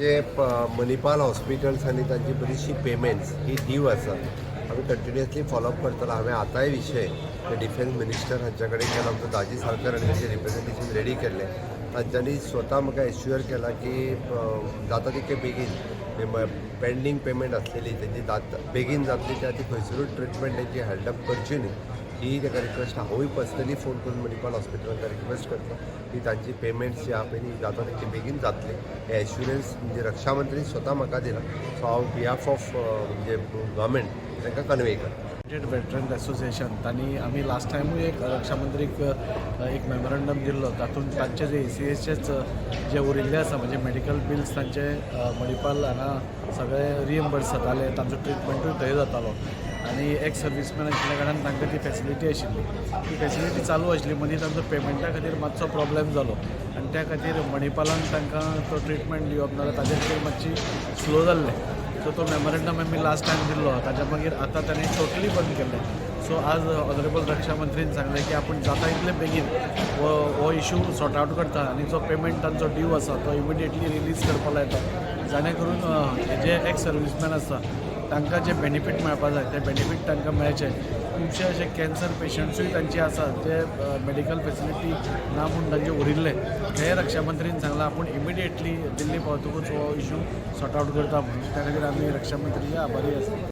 जे Manipal hospitals आनी तांची बरीचशी पेमेंट्स ही ड्यू आसा. आमी कंटिन्युअसली फॉलोअप करतलो. हांवें आतांय विशय डिफेन्स मिनिस्टर हांच्या कडेन केला. आमचो दाजी साळकर हांणी तांचें रिप्रेझेंटेशन रेडी केल्लें. तांच्यांनी स्वता म्हाका एश्युअर केला की जाता तितके बेगीन पेंडींग पेमेंट आसलेली तेंची बेगीन जातली. त्या खातीर खंयसरूच ट्रिटमेंट तेंची हेल्ड अप करची न्ही ही ताका रिक्वेस्ट. हांवूय पर्सनली फोन करून मणिपाल हॉस्पिटलान रिक्वेस्ट करता की तांची पेमेंट्स जी आहा पळय न्ही, जाता तितके बेगीन जातली. हे एश्युरन्स म्हणजे रक्षा मंत्री स्वता म्हाका दिला. सो हांव बिहाफ ऑफ म्हणजे गव्हर्मेंट तांकां कन्वे करता. युनायटेड वेटरन एसोसिएशन तांणी आमी लास्ट टायमूय एक रक्षा मंत्रीक एक मेमोरंडम दिल्लो. तातूंत तांचे जे एसीएचेच जे उरिल्ले आसा, म्हणजे मेडिकल बिल्स तांचे मणिपाल हांगा सगळे रिएम्बर्स जाताले, तांचो ट्रिटमेंटूय थंय जातालो आनी एक्स सर्विसमॅन आशिल्ल्या कारणान तांकां ती फेसिलिटी आशिल्ली. ती फेसिलिटी चालू आशिल्ली. मदीं तांचो पेमेंटा खातीर मातसो प्रॉब्लेम जालो आनी त्या खातीर मणिपालान तांकां तो ट्रिटमेंट दिवप ना जाल्यार ताजे खातीर मातशी स्लो जाल्लें. सो तो मेमोरेंडम आमी लास्ट टायम दिल्लो. ताच्या मागीर आतां ताणें टोटली बंद केल्लें. सो आज ऑनरेबल रक्षा मंत्रीन सांगलें की आपूण जाता इतले बेगीन हो इशू सॉर्ट आवट करता आनी जो पेमेंट तांचो ड्यू आसा तो इमिडिएटली रिलीज करपा लायता, जाणे करून जे एक्स सर्विसमॅन आसा तांकां जे बेनिफीट मेळपा जाय ते बेनिफीट तांकां मेळचे. खुबशे अशे कॅन्सर पेशंट्सूय तांचे आसा जे मेडिकल फेसिलिटी ना म्हूण तांचे उरिल्ले. हे रक्षा मंत्रीन सांगलां, आपूण इमिडिएटली दिल्ली पावतकूच हो इशू सॉर्ट आवट करता म्हणून. त्या खातीर आमी रक्षा मंत्रीचे आभारी आसा.